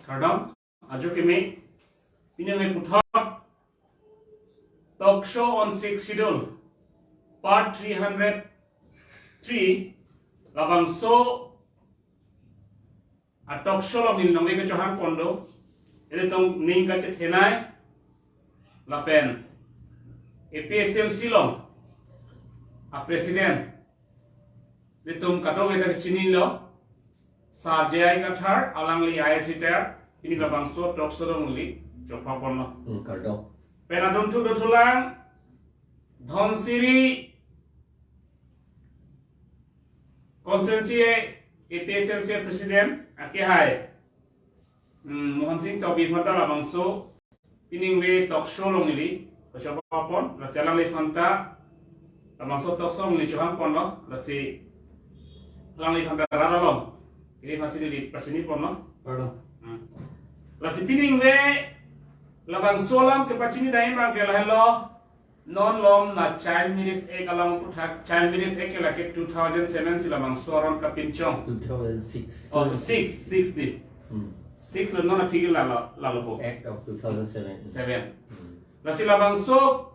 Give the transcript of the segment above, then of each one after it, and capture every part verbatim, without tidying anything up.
Kardom, ajo kimi, pini ngai puthot talk show on Sixth Schedule, part three hundred three, labangso a talk show along neli nongle kechohang pon do, ilitum ning kachethenei, lapen A P H L C along a president, ilitum kadokave ta chinilo, Sir J I Kathar, alangli I A S retired, pini labangso talk show along neli chophang ponlo. Hmm, kardom. Pen adun thu do thulang, Dhansiri constituency A P H L C president, akehai, hmm, Mohan Singh Tokbi aphanta labangso pini ningve talk show along neli kechohang pon, lasi alangli aphanta labangso talk show along neli chohang ponlo, lasi alangli aphanta rat along, neli aphansi neli pachini ponlo. Kardom. Hmm. Lasi pini ningve labangso alam kepachini dai abang ke lahelo, non malom la Child Marriage Act along aphuthak, Child Marriage Act ke lake two thousand seven si labangso aron kapinchong. Two thousand six. Oh, six, six di. Hmm. Six lo, non aphi ke lalo, lalo po. Act of two thousand seven. Seven. Hmm. Lasi labangso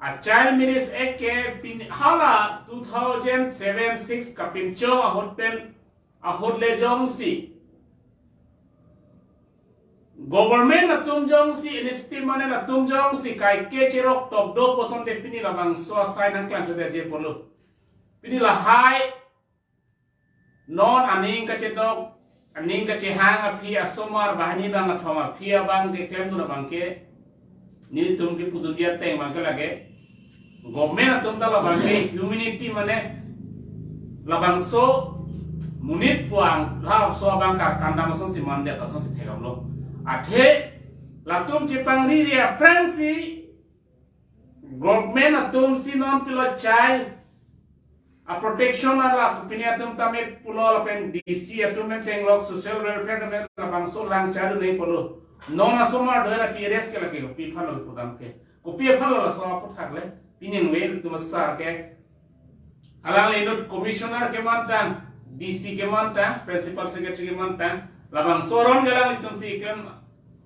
a Child Marriage Act ke pini hala two thousand seven six kapinchong ahut pen, ahut le jongsi government atum jongsi, initiative mane atum jongsi kaike cherok tok do pu asonte pini labangso asai nangklang thektheji pulo. Pini lahai non aning kachedok, aning kachehang aphi asomar banghini bangkethom aphi abang keklemdun abang ke, nelitum kepudunji ateng abang ke lake government atum ta labang ke humanity mane labangso monit pu-an laso abang karkandam asonsi mandet asonsi theklonglo. Athe latum chepangriri aphrangsi government atumsi non pilo child a protection ala kopine atum tame pulo lapen D C atum men chenglok social welfare tame labangso lang chadu nei pulo. Non asomar doya P R S ke lake kopi aphanlo pudam ke. Kopi aphanlo laso aphuthak le. Pini ningve ilitum asar ke, alangli inut commissioner kemantang, D C kemantang, principal secretary kemantang, labangso aron ke alanglitumsi kem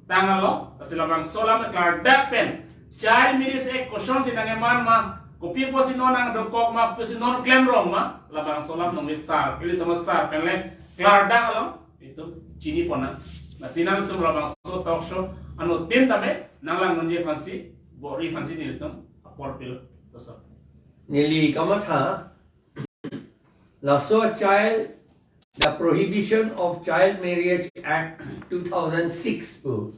tanglo, lasi labangso alam klardak pen Child Marriage Act kosonsi nangkeman ma, kopi apotsi non nangdokok ma, pusi non klemrong ma, labangso alam ningve sar, ilitum asar pen le klardak along ilitum chini pon nang. Lasi nangtum labangso talk show anuttin tame nanglangdunji aphansi, bor-i aphansi nelitum apor pilo. Toso. Neli kamatha, laso child, the Prohibition of Child Marriage Act two thousand six pu.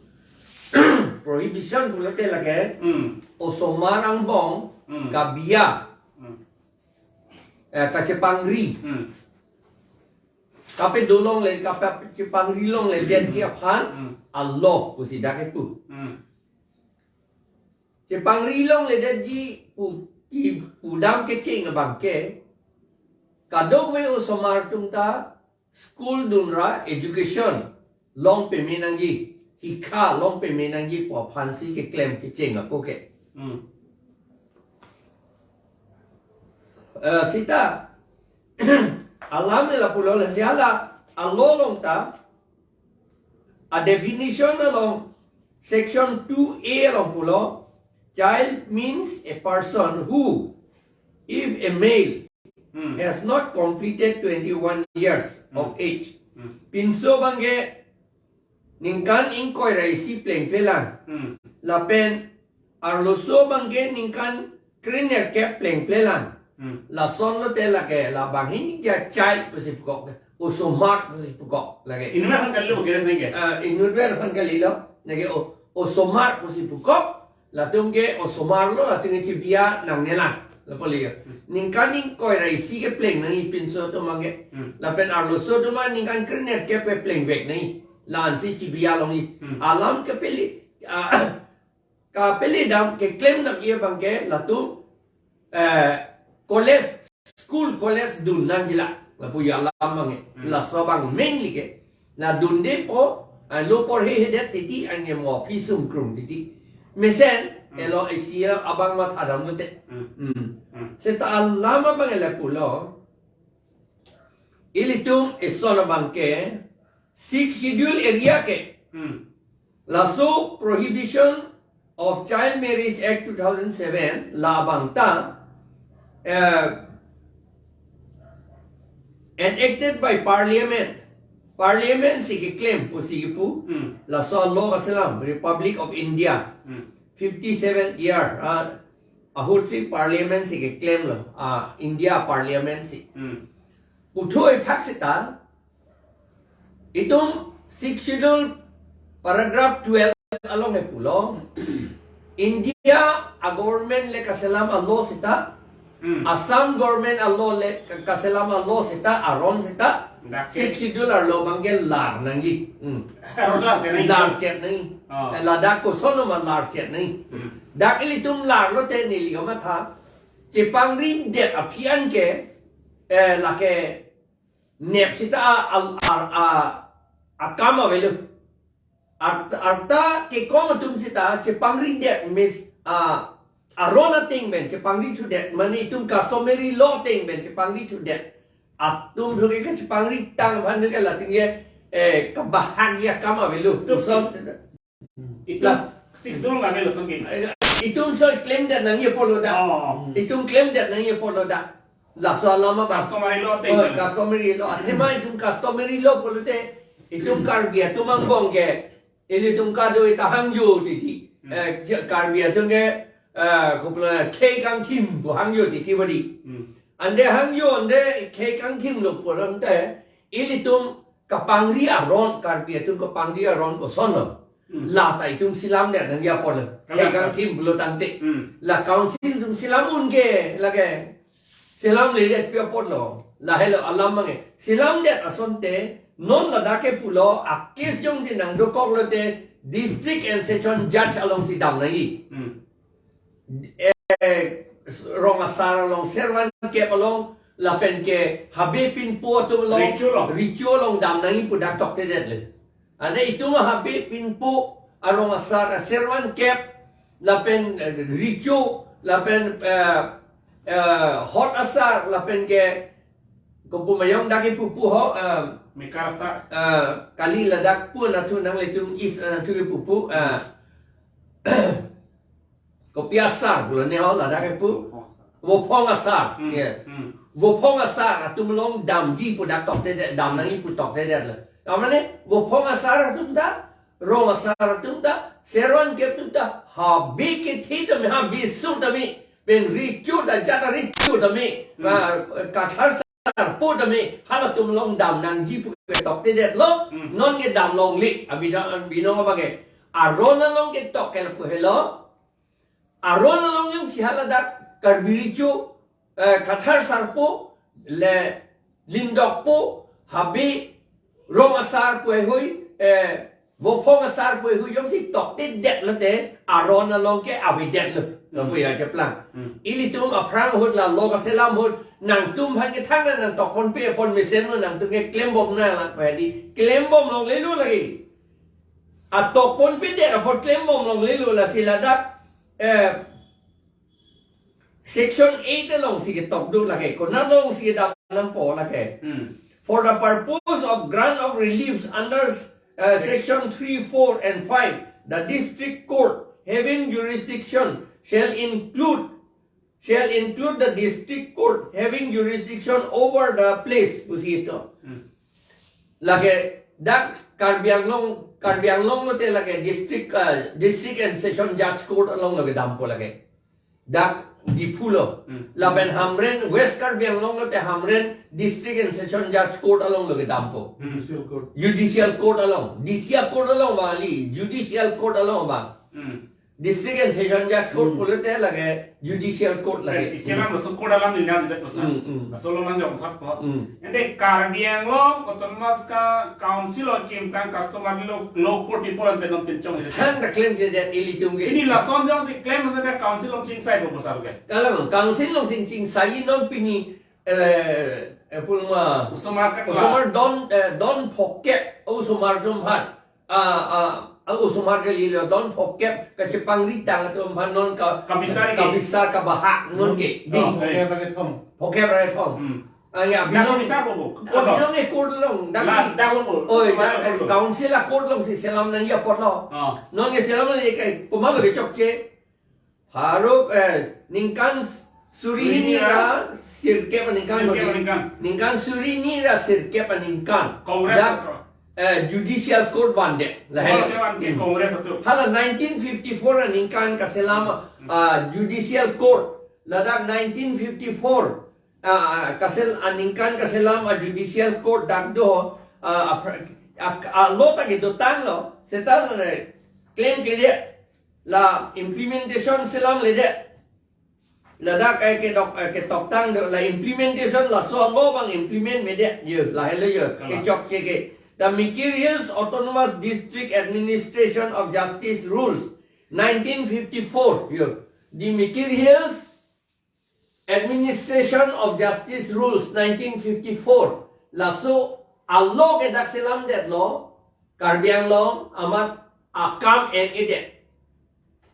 Prohibition pulote lake, Hmm. osomar angbong, Hmm. kabiya, Hmm. eh, kachepangri. Hmm. Kape dolongle, kapachepangri longledetji aphan, Hmm. a law pusi dak kepu. Hmm. Chepangri longledetji pu, kipudam kecheng abang ke, kadokave osomar atum ta school dunra education long peme nangji, hikha long peme nangji pu aphansi keklem kecheng ako ke. Hmm. Eh, seta, alam le lapulo, lasi hala a law along ta, a definition along, section two A along pulo, child means a person who, if a male, Hmm. has not completed twenty-one years Hmm. of age, Hmm. pinso abang ke ningkan ingkoi ra isi plengplelang. Hmm. Lapen arloso abang ke ningkan krenerkep plengplelang. Hmm. Lason lote lake la banghini ja child pusi pukok, osomar pusi pukok lake. Inutvet aphan kalilo, keres nangke. Ah, inutvet aphan kalilo, nangke o, osomar pusi pukok, latum ke osomar lo, latum ke chebiya nangnelang. Lapu liya. Hmm. Ningkan ingkoi ra isi ke pleng nangji pinso atum abang ke. Hmm. Lapen arloso atum abang ningkan krenerkep ke plengvek nangji. La-ansi chebiya longji. Hmm. Alam kepele, ah, kapele dam keklem nangji abang ke latum, eh, college, school college dun nangji la. Lapu alam abang ke. Hmm. Laso abang mainly ke. La dunde po, ah, lo porhehedet titi anke mo aphi sungkrung titi. Mesen, Hmm. elo isi abang mathadam lote. Hmm. Hmm. Hmm. Seta alam abang ke lapulo. Ilitum eson abang ke, Sixth Schedule area ke. Hmm. Laso Prohibition of Child Marriage Act two thousand seven labang ta, eh, enacted by Parliament. Parliament si keklem pusi kepu. Hmm. Laso law kaselam Republic of India. Hmm. Fifty-seven year, ah, ahut si Parliament si keklemlo. Ah, India Parliament si. Hmm. Puthot iphakseta, itum Sixth Schedule paragraph twelve along he pulo. India a-government le kaselam a-law seta, Hmm. Assam government a-law le ka-, kaselam a-law seta, aron seta, Dak ke. Sixth Schedule arlo abang ke lar nangji. Hmm. Aron lar chet nangji. Lar chet nangji. Oh. Eh, ladak koson ma lar chet nangji. Hmm. Dak ilitum larlo te neli kamatha. Chepangri det aphi an ke, eh, lake nep seta a, a, a, a, akam avelo. Ar-, arta kekong atum seta chepangri det mis, a, aron ateng pen chepangri thudet, mane itum customary law ateng pen chepangri thudet. Atum thuke ke chepangri tang aphan thuke latum ke, eh, kabahak ya akam avelo. Tum- Lason. Itum La. Sixth Schedule nang lason ke. Itum so claim det nangji apotlo dak. Oh. Itum claim det nangji apotlo dak. Laso alam abang. Customary law ateng. Oh, customary law. Athema itum customary law pulote, itum Karbi atum angbong ke, ilitum kado-i ta hangjo titi. Hmm. Eh, je-, Karbi atum ke, eh, kopilo khei kangthim pu hangjo titi badi. Hmm. Ante hangjo, ante khei kangthimlo pulote, ilitum kapangri aron, Karbi atum kapangri aron kosonlo. Hmm. La ta itum selam det nangji apotlo. Kalang. Khei kangthim pulo tangte. Hmm. La council atum selam un ke lake. Selamledet pi apotlo. Lahelo alam abang ke. Selam det asonte, non ladak ke pulo, a-case jongsi nangdokoklo te, district and session judge alongsi dam nangji. Hmm. Eh, rong asar along, servan kep along, lapen ke Habe Pinpo atum along, Recho along. Recho along dam nangji pu dak toktedet le. Ane itum Habe Pinpo arong asar, servan kep, lapen, eh, Recho, lapen, eh, eh, Hot asar, lapen ke kopu mayong dak ipupu ho, eh, Mekar asar. Eh, kali ladak pu nathu nanglitum is, eh, nathu ipupu, eh, kopi asar pulo ne ho ladak ipu. Vophong asar. Hmm. Yes. Hmm. Vophong asar atum along damji pu dak toktedet, dam nangji pu toktedet le. Amane Vophong asar atum ta, rong asar atum ta, servan kep atum ta, Habe kethe tame, Habe sur tame, pen Recho ta, jat a-Recho tame, Hmm. ah, Kathar Sarpo tame, halatum along dam nangji pu toktedetlo, Hmm. non ke dam longle, abidang, abinong abang ke. Aron along ketok ke lapu helo, aron along jongsi haladak Karbi Recho, eh, Kathar Sarpo, le Lindokpo, Habe, rong asar pu heihui, eh, Vophong asar pu heihui jongsi toktedet lote, aron along ke avedetlo. Lapu Hmm. ya cheplang. Hmm. Ilitum aphrang ahut la law kaselam ahut, nangtum aphan ke thangta nangtokponpe apot mesenlo, nangtum ke klembom nang lang pu hedi. Klembom longlelo lake. Atokponpedet apot klembom longlelo, lasi ladak, eh, Section eight alongsi ketok do lake. Konat alongsi kedam dampo lake. Hmm. For the purpose of grant of reliefs under, uh, Section three, four and five, the district court having jurisdiction shall include, shall include the district court having jurisdiction over the place. Pusi ito. Hmm. Lake dak Karbi Anglong, Karbi Anglong lote lake district, uh, district and session judge court alonglo kedampo lake. Dak Diphu lo. Hmm. Lapen Hamren, West Karbi Anglong lote Hamren District and Session Judge Court alonglo kedampo. Hmm. Judicial court. Judicial court along, D C A court along bang kali, judicial court along bang. Hmm. District and Session Judge Court Hmm. pulote lake judicial court lake. Eh, isi alam laso court alam ni nang tidak pesan. Hmm, hmm. Laso lo nang jawab thap po. Hmm. Ante Karbi Anglong Autonomous Ka-, Council along kim tang customary law, law court people ante non pinchong ini. Hang ta claim ke dia ilitum ke. Pini lason jongsi claim masa dia council along chingsai po besar ke. Alam council alongsi chingsai non pini, eh, eh, pulma. Osomar ke Osomar don, eh, don phokep, osomar atum aphan. Ah, ah, ah, osomar kali lo, don phokep kachepangri tang atum aphan non ka, Kabisar ke? Kabisar kabahak non ke. Oh, Ding. Eh. Phokep ra kethom. Phokep ra kethom. Hmm. Ah, ya, Dak abinong, si bisa ko, ko, ko, abinong e court along, dak la, si. Dak lo ko, Oi, sama dak, lo ko. Council a-court along si selam nangji apotlo. Ah. Non ke selam nangji ke, komatlo kechokche. Pharo, eh, ningkan suri hini ra sirkep aningkan. Sirkep aningkan. Ningkan suri hini ra sirkep aningkan. Congress dak, ko. Eh, Judicial Court vandet. Lahelo. Court vandet, hmm. Congress atum. Hala nineteen fifty-four aningkan kaselam, ah, Judicial Court. Ladak nineteen fifty-four. Ah, ah, kasel, aningkan kaselam a-Judicial Court dak do, ah, a, a, a-law ta kedotanglo. Seta le claim kede. La implementation selamledet. Ladak, eh, kedok, eh, ketoktang do, la implementation laso a-law abang implement medet. Yo, lahelo yo. Kalang. Kechokche ke. The Mikir Hills Autonomous District Administration of Justice Rules, nineteen fifty-four. Yo. The Mikir Hills Administration of Justice Rules, nineteen fifty-four. Laso a-law ke dak selamdetlo, Karbi Anglong amat akam en-edet.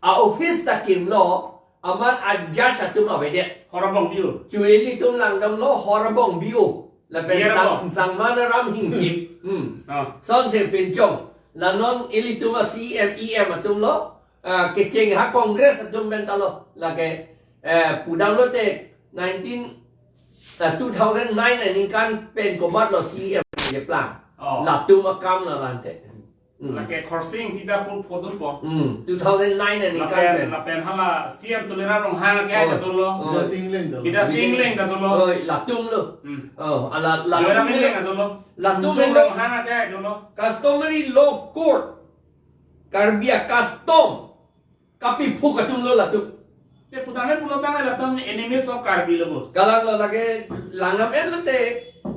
A-office ta kimlo, amat a-judge atum avedet. Hor abong bi-o. Chu ilitum langdamlo, hor abong bi-o. Lapen Biar sang, abong. Sangman aram hingkip. Hmm. Ah. Sonse pinchong. La non ilitum a-C E M, E M atumlo. Ah, kecheng ha Congress atum pen talo. Lake, eh, pudamlote nineteen, ah, two thousand nine aningkan pen komatlo C E M keplang. Oh. Latum akam la lante. Hmm. Lake Khorsing sita pul phodun po. Hmm, two thousand nine aningkan Lapen, pen. Lapen hala C E M Tuliram Ronghang ke Oh. Aja dolo. Oh. Bidya Sing Engleng dolo. Bidya Sing Engleng ta dolo. Oh, latumlo. Hmm. Oh, ala, Joyram latumlo. Engleng ta dolo. Latum Kusum lo. Ronghang ke aja dolo. Customary law court. Karbi a-custom kapiphuk atumlo latum. Te putame pulotang latum enemies of Karbi lo bo. Kalanglo lake langam enlote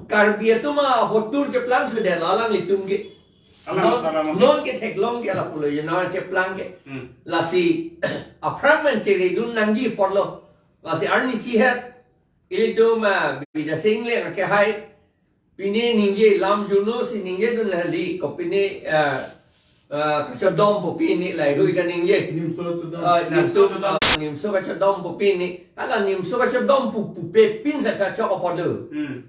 Karbi atum ahotur cheplang sudah lalang litum ke. Alang Non, salam. Non ke theklong ke lapulo yo na cheplang ke. Hmm. Lasi aphrang man cheredun nangji apotlo. Lasi arnisi het ilitum, ah, Bidya Sing Engleng ke hai. Pini ningje lam juno si ningjedun hali ko pini, eh, eh, kachodom pu pini lahei hui kaningje. Nimso chodom. Ah, nimso, Nimso chodom. Ah, nimso kachodom pu pini. Hala nimso kachodom pu pupe pinsa kachok apotlo. Hmm.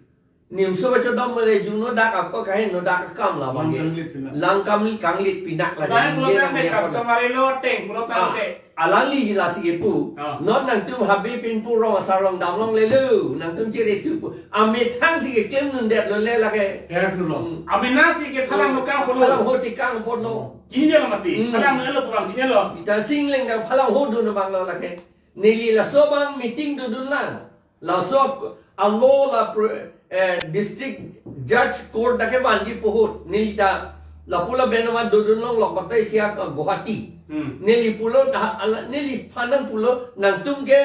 Nimso kachodom mele juno dak ako kahin no dak akam la Lang bangke. Kanglit pinak. Lang kanglit, kanglit pinak la Lain jeng pulo jeng tangte nangke customary law ateng pulo Ah. tangte. Alangli lasi kepu. Ah. Non nangtum habe pinpu rong asar along damlonglelo. Nangtum cheretu pu. Amethang si keklemdundetlo le lake. Careful lo. Hmm. Amena si ke phalang Hmm. lokang pulo. Phalang ho tikang apotlo. Chinilo mati. Hmm. Phalang lo pulang chinilo. Bidya Sing Engleng ta phalang ho dun abanglo lake. Neli laso abang meeting dodunlang. Laso a-law la pro-, eh, district judge court dak kevanji pu ahut. Neli ta lapu lapen amat dodun longlok batai siak, eh, Guwahati. Hmm. Neli pulo dah, ala, neliphan nangpulo nangtum ke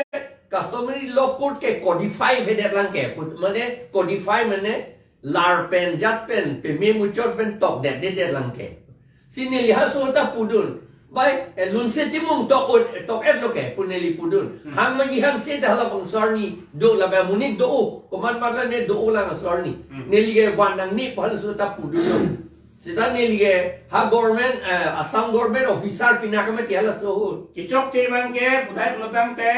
customary law court ke codify hedet lang ke. Put, mane codify mane lar pen jat pen peme muchot pen tokdetdetlang ke. Si neli halaso ta pudun. Bai, eh, Lunse Timung tok o, tok-etlo ke, pu neli pudun. Hmm. Hang ma ihang se dah la bangso arni do lapen amonit do-o. Komat matla ne do-o lang laso arni. Hmm. Neli ke van nangne pu halaso ta pudunlo. Seta neli ke ha government, eh, Assam government officer pinak mati halaso ahut. Kechokche abang ke, putai pulo tangte,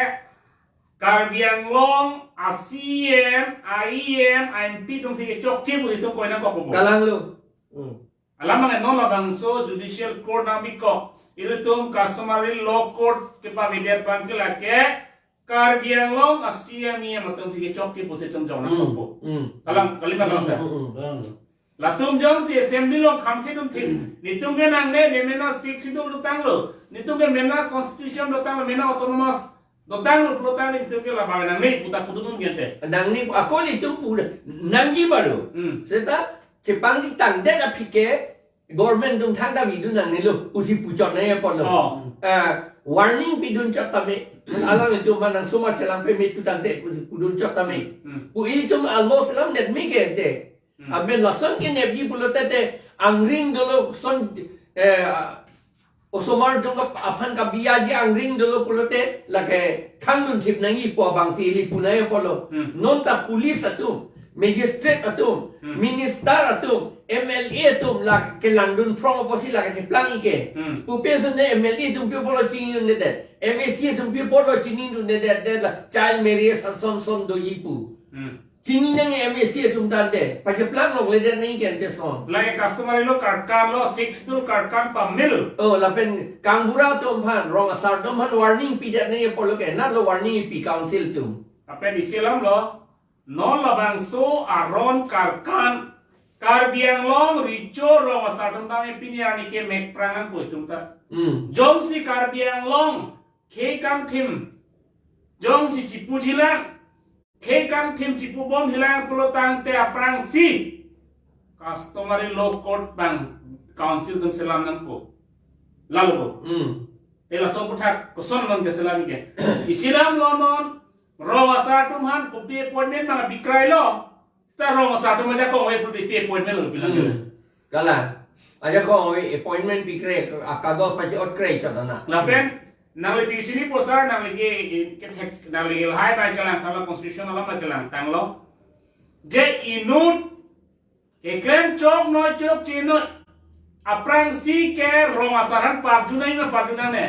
Karbi Anglong, a-C E M, a-E M, a-M P atum si kechokche pusi itum koina kok bo. Kalanglo. Hmm. Alam abang non labangso judicial court nangpikok. Ilitum customary law court kepavedet abang ke lake Karbi Anglong a-C E M, E M atum si kechokche pusi itum jong Hmm, nangkok bo. Hmm. Kalang, kalima kalang sa. Hmm, hmm, hmm. Latum jongsi assembly along kham kedun thip. Hmm. Netum ke nangne, ne mena Sixth Schedule dotanglo. Netum ke mena constitution dotanglo, mena autonomous dotanglo, pulotangte netum ke labang nangne puta pudun un gente. Nangne ako netum pu nangji baru. Hmm. Seta chepangri tangdet aphi ke government atum thangta bidun nangnelo, pusi puchot nangji apotlo. Oh. Ah, warning pidun chot tame. Hmm. Alanglitum manang soma selam peme tu tangdet pusi pudun chot tame. Hmm. Pu ilitum a-law selamdet mege te. Hmm. Aben lason kenepji pulote te angring dolo son, eh, osomar atum aphan kabiyaji angring dolo pulote lake khangdun thip nangji pu abang si ili pu nangji apotlo. Hmm. Non ta police atum, magistrate atum, Hmm. minister atum, M L A atum la kelangdun phrong apotsi lake cheplang-ik ke. Hmm. Pu pen son ne M L A atum pi apotlo chinidundedet. M A C atum pi apotlo chinidundedet, det la child marriage ason son doji pu. Hmm. Chini nang M A C atum tangte, pacheplang longle det nang ikan te son. Lake customary law karkan lo, Sixth Schedule karkan pamelo. Oh, lapen kangbura atum aphan, rong asar atum aphan warning pidet nang apotlo ke, natlo warning ipi council atum. Lapen isi alam lo, non labangso aron karkan, Karbi Anglong recho rong asar atum tame pini arni ke mek prang nangpo itum ta. Hmm. Jongsi Karbi Anglong, khei kangthim, jongsi chipujilang, khei kangthim chipubom hilang pulo tangte aphrangsi customary law court bang council atum selam nangpo. Lalo po. Hmm. Te laso aputhak koson non keselam ke. Isi alam lo non, rong asar atum aphan kopi appointment bang bikrai lo. Seta rong asar atum ajakong ave pulote pi appointment lo bilang. Hmm. Kalang. Ajakong ave appointment pikre, akagos pachi-ot kre chot ana. Lapen, nangli si chini po sir, nangli ke, ke, nangli ke lahai bai kelang tanglo, constitution alam bai kelang tanglo. Je inut, keklem choknoi chokchenoi. Aphrangsi ke rong asar aphan parju nangji ma parju nangne.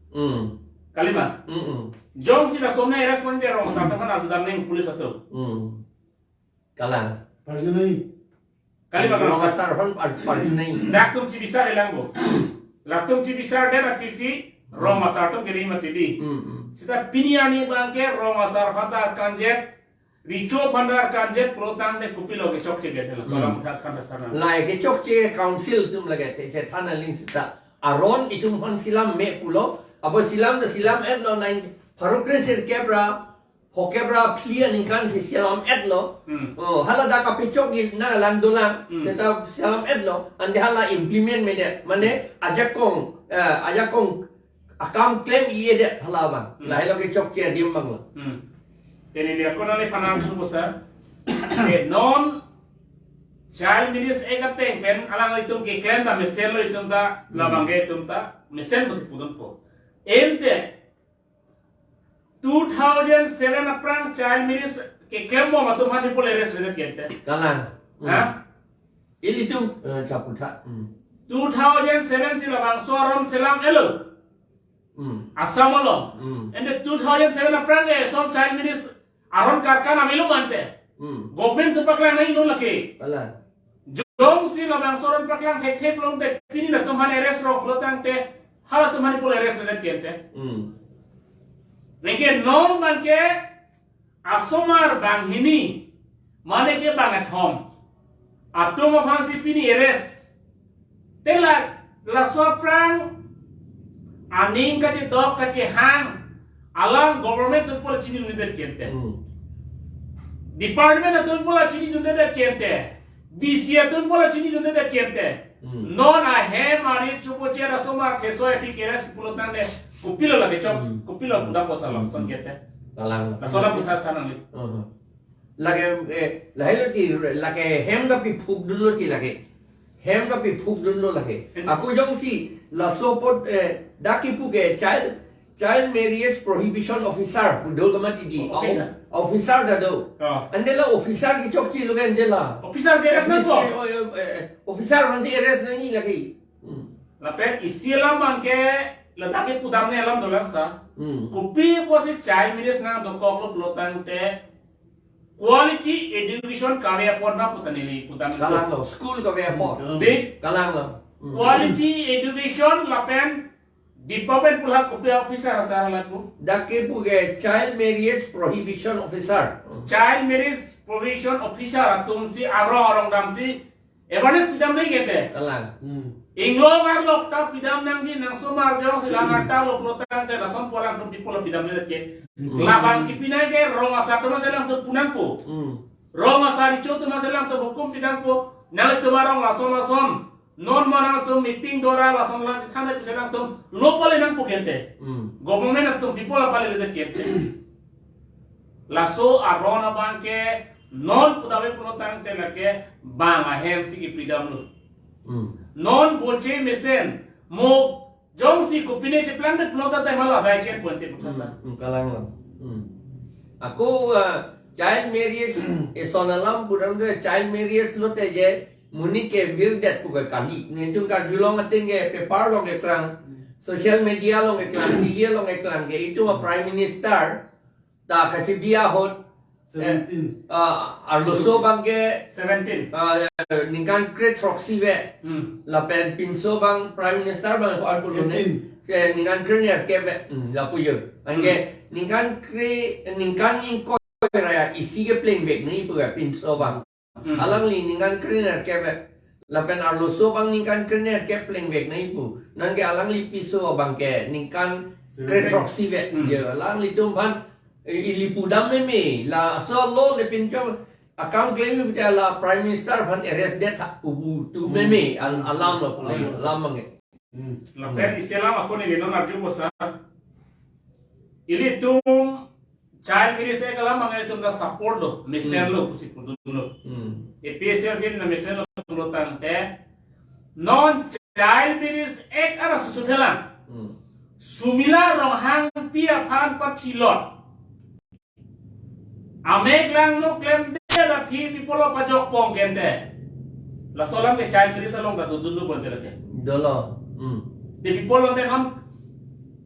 Hmm. Kalima. Hmm, hmm. Jongsi lason arrest ponte rong asar aphan arjudam nang police atum. Hmm. Kalang. Parju nangji. Kalima, rong asar aphan par-, parju nangji. Dak atum chibisar ilang bo. Latum chibisar det aphi si rong asar atum kiri mati di. Hmm, hmm. Seta pini arni bangke rong asar aphan ta arkanjet, recho aphan ta arkanjet pulo tangte kopilo kechokche det la. Hmm. Solam tha khan sana. Lahai kechokche council atum lake te, te thana ling seta. Aron itum aphan selam me pulo. Abo selam ta selam-etlo nang pharo kre sirkep ra, phokep ra phli aningkan si selam-etlo. Hmm. Oh, hala dak kapechok ji nang alang dolang. Hmm. Seta selam-etlo. Ante hala implement medet. Mane ajakong, eh, ajakong akam klem-i-edet hala abang. Hmm. Lahai lo kechokche adim abang lo. Hmm. Te neli ako nangli aphan arju po sir. Te non Child Marriage Act ateng pen alanglitum keklem ta mesen lo itum ta, hmm, labang ke itum ta mesen pusi pudunpo. Ante two thousand seven aphrang child marriage keklembom atum aphan pi pulo arrest redet kente. Kalang. Hmm. Ha? Ilitum, eh, chaputhak. Hmm. Two thousand seven si labangso aron selam-etlo. Hmm. Assam along. Hmm. Ante two thousand seven aphrang ke ason child marriage aron karkan amelo mante. Hmm. Government atum paklang nangji non lake. Kalang. Jongsi labangso aron paklang thekthe pulote pini latum aphan arrest rok pulo tangte halatum aphan pi pulo arrest redet kente. Hmm. Neke non bangke asomar banghini, mane ke bangkethom atum aphan si pini arrest. Te la, laso aphrang aning kachedok kachehang alam government atum pu la chinidundedet kente. Hmm. Department atum pu la chinidundedet kente. D C atum pu la chinidundedet kente. Hmm. Non ahem ari chupo che asomar keso epi keres pulo tangte kopilo lake chok, hmm, kopilo puda posa lo, hmm, son kente. Kalang. Lason aputhak sana nangli. Uh-huh. Lake, eh, lahai lo ti, lake hem kapiphukdunlo ti lake. Hem kapiphukdunlo lake. Hem. Ako jongsi laso apot, eh, dak kipu ke child, child marriage prohibition officer, pu do kamatidi. Officer. Officer ta do. Oh. Ante la officer kechokche lo ke ante la. Officer si arrest nangpo. Oh, eh, eh, officer aphan si arrest nangji lake. Hmm. Lapen isi alam bangke ladak kepudamne alam dolang sir. Hmm. Kopi pusi child marriage nangdokoklo pulo tangte quality education kave apot ma pu ta neli pudam. Kalang lo, school kave apot. Di? Kalang lo. Hmm. Quality education lapen department pu la kopi officer asar lapu. Dak kipu ke child marriage prohibition officer. Child marriage prohibition officer atum si arong arong damsi awareness pidam nangji kente. Kalang. Hmm. Inglo arlok ta pidam nangji, nang asomar jongsi lang arta lo pulo tangte lason pu alangtum pi pulo pidamdedet ke. Hmm. Labang kipinai ke rong asar atum aphan si alangtum pu nangpo. Hmm. Rong asar recho atum aphan si alangtum hukum pi nangpo. Nanglitum arong lason lason. Non ma nangtum meeting dora lason lang than pusi alangtum lo pale nangpo kente. Hmm. Government atum pi pulo palededet kente. Laso aron abangke non pudam ave pulo tangte lake bang ahem si kipidamlo. Hmm. Non boche mesen mo jongsi kopine cheplangdet pulo tangte mala dai chen ponte puthot sir. Hmm, hmm, kalang lo. Hmm. Ako, ah, child marriage, eson alam pudamde child marriage lote je monit kevirdet pu ke kali. Netum karjulong ateng ke paper along keklang, social media along keklang, T V along keklang ke itum a Prime Minister ta kachebi ahut Seventeen. Ah, arloso abang ke, seventeen. Ah, ningkan kre-throksi ave. Hmm. Lapen pinso abang Prime Minister abang ko arpulone. Eighteen. Ke ningkan krenerkep ave. Hmm, lapu jo. Anke, hmm, ningkan kre, ningkan ingkoi ra isi ke plengvek nangji pu ave pinso abang. Hmm. Alangli ningkan krenerkep ave. Lapen arloso abang ningkan krenerkep plengvek nangji pu. Anke alangli piso abang ke ningkan, seventeen, kre-throksi ave. Hmm. Jo, alanglitum aphan, eh, ili pudam meme, laso lo le pinchong akam klem meme, la Prime Minister aphan arrest det tha pu pu tu, hmm, meme, al-, alam lo pule, alam abang ke. Hmm. Lapen isi alam ako neli non arjupo sir. Ilitum Child Marriage Act alam abang ilitum ta support lo, mesen, hmm, lo, pusi pudun lo. Hmm. A P H L C na mesen lo pulo tangte, non Child Marriage Act ara susuthelang. Hmm. Sumila Ronghangpi aphan pathilot. Amek langno klemdet aphi pi apotlo pajokpon kente. Laso alam ke child marriage along ta dodunlo bonte lake. Dolo. Hmm. Te pi apotlo te non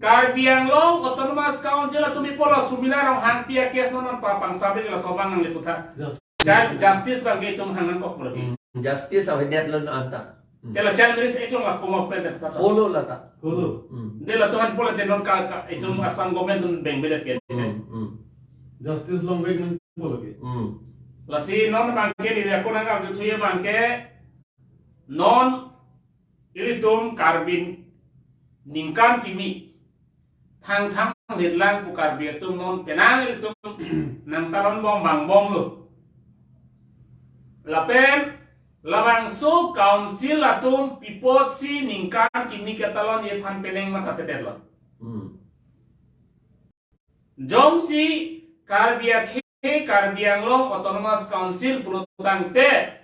Karbi Anglong Autonomous Council atum pi apotlo Sumila Ronghangpi a-case non non pa pangsabe laso abang nangle putha. Yes. Child justice abang ke itum hang nangkok lagi. Hmm. Justice avedetlo non anta. Hmm. Te la Child Marriage Act along la komo pen ta. Holo la ta. Holo. Hmm. De latum aphan pulo te non ka, ka, itum, hmm, Assam government atum bengbedet ke. Hmm, hmm. Justice along beng nangpo lagi. Hmm. Lasi non abang ke neli ako nangkam juthuye abang ke non ilitum Karbi ningkan kimi thangthang detlang pu Karbi atum non penang ilitum nangtalon bom bang bomlo. Lapen labangso council atum pi apotsi ningkan kimi ketalonji aphan penang mathathedetlo. Hmm. Jongsi Karbi akhei Karbi Anglong Autonomous Council pulo tangte,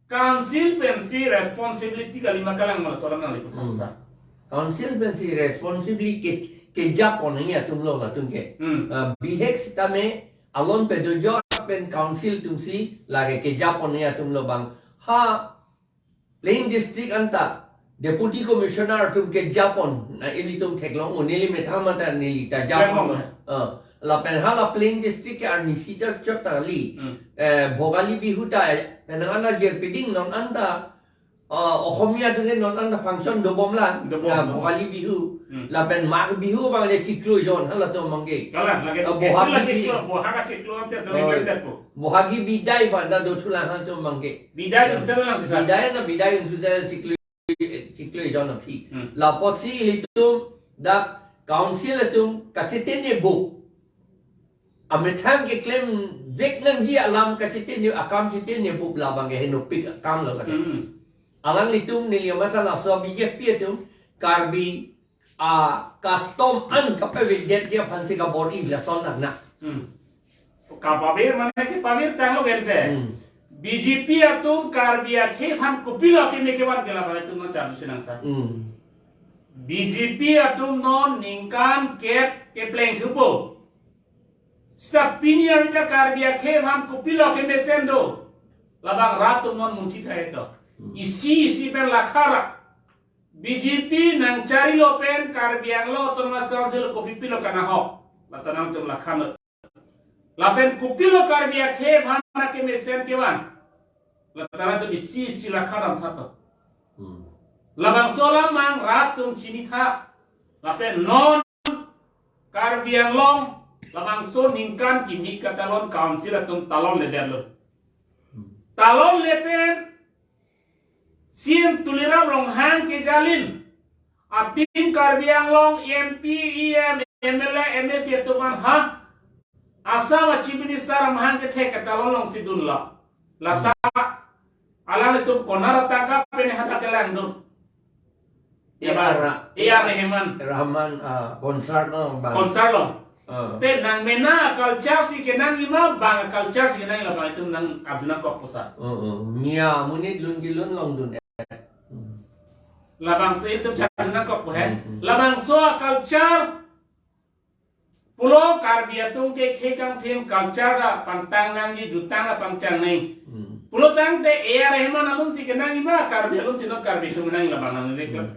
council pensi responsibility kalima kalang ma laso alam nangli putha, hmm, sir. Council pensi responsibility ke, kejapon nangji atumlo latum ke. Hmm. Ah, bihek sitame alon pedojor pen council atumsi lake kejapon nangji atumlo abang. Ha Plain District anta Deputy Commissioner atum kejapon, na ilitum theklong, o neli methang mata neli ta japon. Japon. Ah, lapen hala Plain District ke arnisi ta chot kali. Hmm. Eh, Bhogali Bihu ta, eh, penang anta jirpi ding non anta, ah, Ohomia atum ke non anta function dobomlang. Dobom, na dobom. Bhogali Bihu. Hmm. Lapen Magh Bihu abang le chiklo jon halatum abang ke. Kalang, lake, ah, Bohag, itulah bi-, chiklo, Bohag chiklo an se, oh, dong ikan tet po. Bohagi Bidai abang ta dothulang halatum abang ke. Bidai, ya, dun sir lang, sir. Bidai na Bidai dun sir chiklo, chiklo jon aphi. Hmm. Lapotsi ilitum dak council atum kachitengne bup. Amethang keklemvek nangji alam kachitengne, akam chitengne bup labang ke henopik akam lo kate. Hmm. Alanglitum neli amatha laso B J P atum Karbi a-custom an kapavedetji aphansi kabor-i lason nang na. Hmm. Kapavir mane ke pavir tanglo gente. Hmm. B J P atum Karbi akhei aphan kopilo keme kevan ke labang itum non charju sinang sa. Hmm. B J P atum non ningkan kep kepleng thupo. Seta pini arni ta Karbi akhei aphan kopilo kemesen do. Labang rat atum non munthi thai to. Hmm. Isi isi pen lakha ra B J P nangcharilo pen Karbi Anglong Autonomous Council kopipilo kanahok. Lata nangtum lakha lo. Lapen kopilo Karbi akhei aphan akemesen kevan. Lata nangtum isi isi lakha damtha to. Hmm. Labangso alam abang rat atum chinitha. Lapen non Karbi Anglong labangso ningkan kimi ketalon council atum talonledetlo. Hmm. Talonle pen C M Tuliram Ronghang kejalin atim Karbi Anglong M P, E M, M L A, M A C atum aphan ha Assam a-Chief Minister amahang kethek ketalon alongsi dunlo. Lata alanglitum konat atangka pen hadak kelangdun? A R Ra-, A R Rahman. Rahman, ah, concert along abang. Concert along. Ah. Te nangmena culture si kenangji ma, bang culture si kenangji labang itum nang arju nangkokpo sa. Oh, oh. Mia monit lun kelun longdun. Hmm. Labangso itum charju nangkokpo he. Hmm, hmm. Labangso culture pulo Karbi atum ke khei kangthim culture ta pangtang nangji, jutang ta pangchang nangji. Hmm. Pulo tangte A R Rahman alun si kenangji ma, Karbi alun si non Karbi atum nangji labang nang le. Hmm.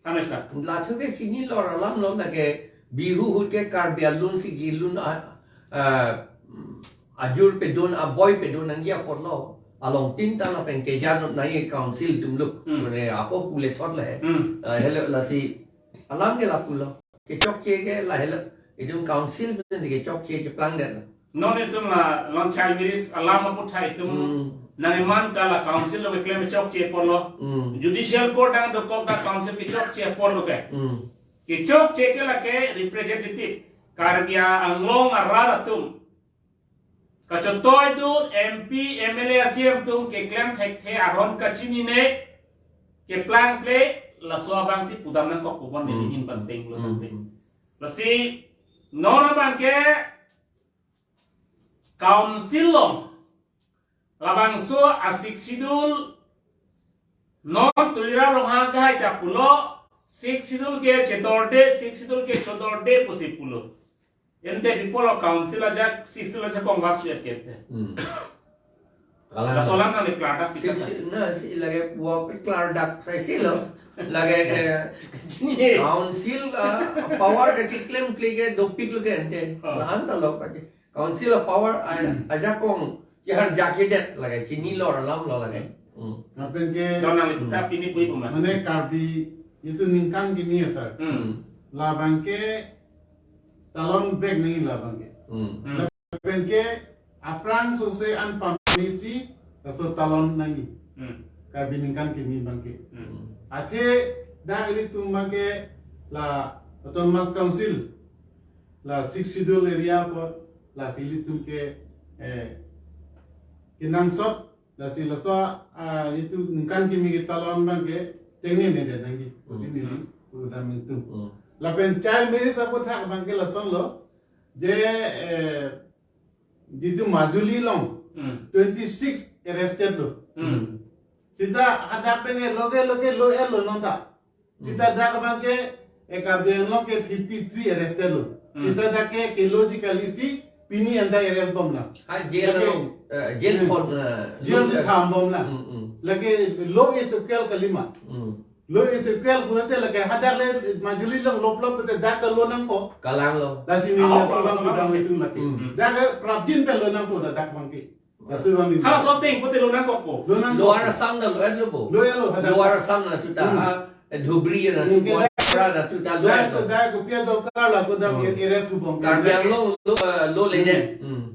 Ano sa. Lathu ke chinilo alam lo na ke Bihu ahut ke Karbi alun si kelun a, a, ajur pedun aboi pedun nangji apotlo. Along tin ta lapen keja non nangji council atum lo. Hmm. Mane ako pule thot le. Hmm. Ah, hello lasi alam ke lapulo. Kechokche ke la hello. Itum council pen kechokche cheplang det. Non itum la non child marriage alam aputhak itum Hmm. nangman ta la council lo keklem chokche apotlo. Hmm. Judicial court nangdokok ta council kechokche apotlo ke. Hmm. Kechokche ke lake representative Karbi Anglong arat atum. Kachotoi do M P, M L A, C M atum keklem thekthe aron kachinine keplang ple laso abang si pudam nangkok pupon Hmm. nelihin panteng pulo Hmm. panteng. Lasi non abang ke council along labangso a-Sixth Schedule non Tuliram Ronghang kahai ta pulo, Sixth Schedule ke chedorde, Sixth Schedule ke chodorde pusi pulo. Ante people of council ajak, Sixth Schedule ajak kongvak suet kete. Hmm. Kalang. Laso alam nangli klardak Si, pikas. si, na, si lage puak klardak sai si lo. Lage, eh, Chini. Council, ah, power ke chiklem klik ke dopik lo ke ante. Oh. La-an ta lo pa ke. Council of power, ah, Hmm. ajakong chihar jakedet lage, chinilo alam lo lage. Hmm. Lapen ke Don nangli Hmm. puta pini pui puma. Mane Karbi itum ningkan kimi ya, sir. Hmm. Labang ke talon bag nangji labang ke. Hmm. Hmm. Lapen ke aphrang sose an pamesi laso talon nangji. Hmm. Karbi ningkan kimi abang ke. Hmm. Athe dak ilitum abang ke la Autonomous Council, la Sixth Schedule area apot, lasi ilitum ke, eh, kenangsot, lasi laso, ah, itum ningkan kimi ke talon abang ke tengnene det nangji. Hmm. Pusi neli Hmm. pudam itum. Hmm. Lapen child marriage aputhak abang ke lason lo, je, eh, jitu Majuli along Hmm. twenty-six arrested lo. Hmm. Sita hadak pen ke loge loge lo-et lo non ta. Hmm. Sita dak abang ke, eh, Karbi Anglong ke fifty-three arrested lo. Hmm. Sita dak ke kelo ji kali si pini anta arrest bom la. Ha, jail Lake along, eh, jail Hmm. pon, eh, jail lo si ke- tham bom la. Hmm, hmm. Lake lo is equal kalima. Hmm. Lo is equal pulote lake hadak le Majuli along lop lop pulote dak ke lo nangpo. Kalang lo. Lasi neli Ah, laso abang ah, pudam ah. itum lake. Hmm. Dak ke prapjin pen lo nangpo dak abang ke. Laso abang neli. Hala soteng pute lo nangkokpo. Lo nangkok. Lower Assam ta lo-et lo bo. Lo-et lo hadak. Lower Assam na tuta Hmm. ha, eh, Dhubri na Hmm, tu, ke Goalpara na tuta lo-et Dak lo. dak ke pia dokar la ko dak Hmm. ke arrest bom. Karbi Anglong lo, eh, lo ledet. Hmm. Hmm.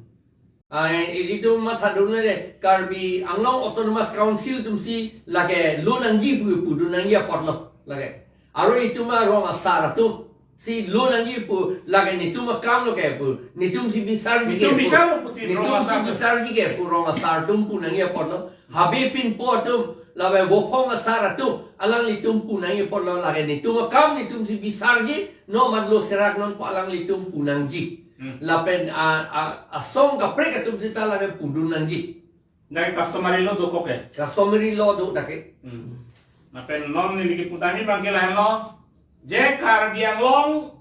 Ah, eh, ilitum mathadun le Karbi Anglong Autonomous Council atum si lake lo nangji pu pudun nangji apotlo lake. Aro itum arong asar atum si lo nangji pu lake netum akam lo ke pu. Netum si bisarji Netum ke pu. bisar lo pusi Netum rong si asar. bisarji ke pu rong asar atum pu nangji apotlo. Habe pinpo atum, labe vophong asar atum, alanglitum pu nangji apotlo lake netum akam netum si bisarji, no mat lo serak nangpo alanglitum pu nangji. Hmm. Lapen a, a, asong kaprek atum sita lake pudun nangji. Dari customary law dokok ke? Customary law do dak ke. Hmm. Lapen non neli kepudam abang ke lahenlo. Je Karbi Anglong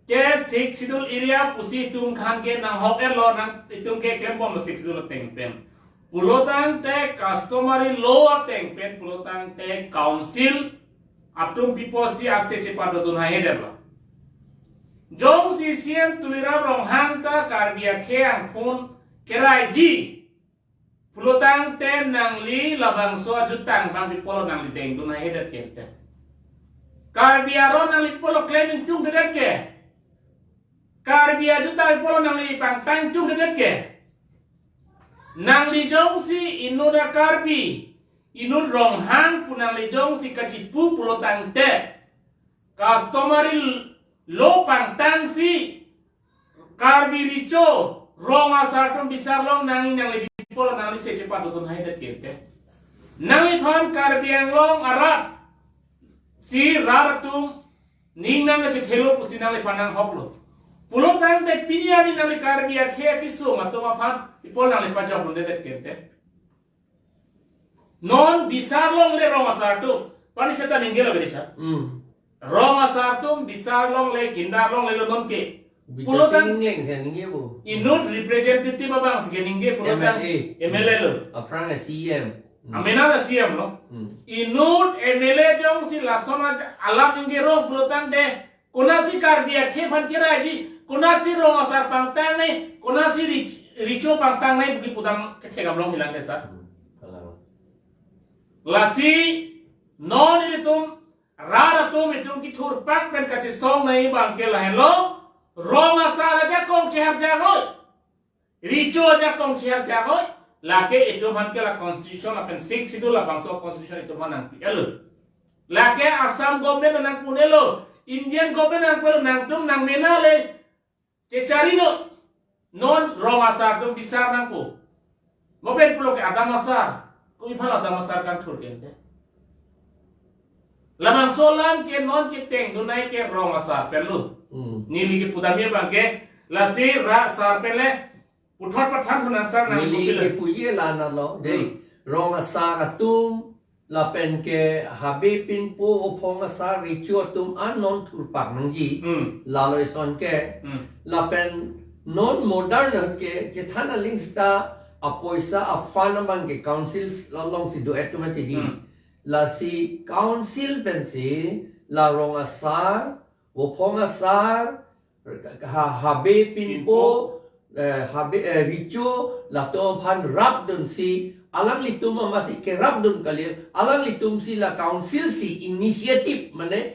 ke Sixth Schedule area pusi itum khan ke nanghok-et lo nang itum ke klem bom lo Sixth Schedule ateng pen. Pulotangte customary law ateng pen pulotangte council atum pipo si ase chepadodun haihedet lo. Jongsi C M Tuliram Ronghang ta Karbi akhei angkun keraiji pulotangte nangli labangso ajutang abang pipo lo nangli dengdun haihedet ke te. Karbi aron nangli pipo lo klem ingtungdedet ke. Karbi ajutang pipo lo nangli pangtang ingtungdedet ke. Nangli jongsi inut a-Karbi, inut Ronghang pu nangli jongsi kachipu pulotangte customary law pangtangsi Karbi Recho rong asar atum bisar long nangji nangli pipo lo nangli se chepadodun haihedet ke te. Nangliphan Karbi Anglong arat si rat atum ning nangkachethelo pusi nangliphan nanghok lo. Pulotangte pini arni nangli Karbi akhei akesung atum aphan pipo lo nangli pajokdundedet ke te. Non bisar longle rong asar atum. Pani seta ningje lo beri sa. Hmm. Rong asar atum bisar longle, kindar longle lo non ke. Bita Pulotang sing leng sen ningje bo. Inut representative abang si ke ningje pulotang M L A. M L A lo. Aphrang C M. Hmm. Amena la C M lo. Hmm. Inut M L A jongsi lason aja alam ningje rong pulotangte Konatsi Karbi akhei aphan keraiji, konatsi rong asar pangtang nai, konatsi rich-, recho pangtang nai, puke pudam kethek ablong hilang ke sir. Lasi non ilitum rat atum itum kethurpak pen kachesong nai abang ke lahenlo, rong asar ajakong cheharjak noi, recho ajakong cheharjak noi. Lake itum aphan ke la constitution lapen Sixth Schedule labangso constitution itum aphan nangpi-etlo. Lake Assam government nangpi-etlo, Indian government nangpi-etlo, nangtum nangmena le chechari noi. Non rong asar atum bisar nangpo. Mo pen pulo ke adam asar, kopi aphan adam asar kangthur ke. Labangso alam ke non ketengdun nai ke rong asar penlo. Hmm. Neli kepudam abang ke, lasi rat asar pen le puthot pathan thu nang sir nang. Neli putilo. Kepuji la nalo, dei. Hmm. Rong asar atum, lapen ke habe pinpo, vophong asar, recho atum an non thurpak nangji. Hmm. Lalo ison ke. Hmm. Lapen non modern ke chethan aling seta apoisa a-fund abang ke council alongsi do-et atum mati dei. Hmm. Lasi council pensi la rong asar, vophong asar, ha, habe pinpo, pinpo, eh, habe, eh, recho, latum aphan rapdunsi, alanglitum amatsi kerapdun kali, alanglitumsi la council si initiative, mane,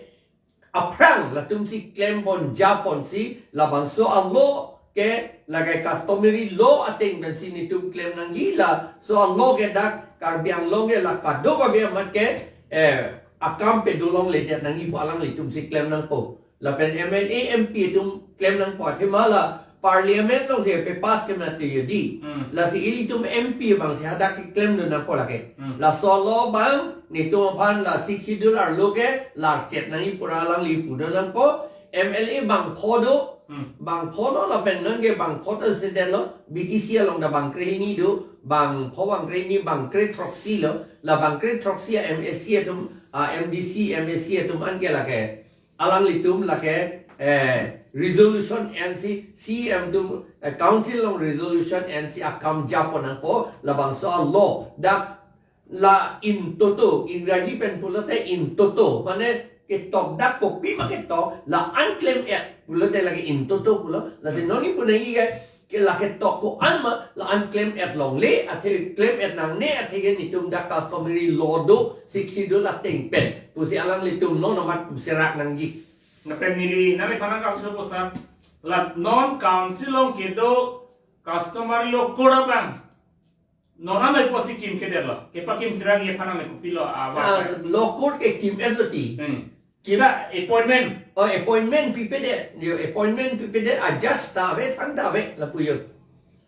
aphrang latumsi klempon japonsi, labangso a-law ke lake customary law ateng pensi netum klem nangji, laso a-law ke dak Karbi Anglong ke la kadokave amat ke, eh, akam pedolongledet nangji pu alanglitumsi klem nangpo. Lapen M L A, M P atum klem nangpo, athema la parliament alongsi pe-pass ke mati yo dei. Hmm. Lasi ilitum M P abangsi hadak keklemdun nangpo lake. Hmm. Laso a-law abang netum aphan la Sixth Schedule arlo ke larchet nangji pu ra alangli pudun nangpo. M L A bangpho do, hmm, bangpho lo, lapen non ke bangpho ta sedetlo, B T C along ta bangkrehini do, bangpho, bangkrehini, bangkrethroksi lo, la bangkrethroksi a-M A C atum, a-M D C, M A C atum an ke lake alanglitum lake, eh, resolution ansi C M atum, eh, council along resolution ansi akam japon nangpo, labangso a-law dak la in toto, Ingraji pen pulote in toto, mane ketok dak kopima ketok, la-an klem-et pulote lake in toto pulo, lasi non ipu nangji ke, ke lake tok ko-an ma, la-an klem-et longle, athe klem-et nangne, athe ke netum dak customary law do, Sixth Schedule ateng pen pusi alanglitum non amat puserak nangji. Lapen neli nangliphan nangkangso posa, la non council along kedo customary law code abang, non anai pusi kimkedetlo, kepakimserangji aphan nang kopilo, ah, ah, wasa. Law code kekim-etlo ti. Hmm. Kim- Sita appointment. Oh, appointment pipedet. Yo, appointment pipedet, a-judge ta ave, thangta ave, lapu yo.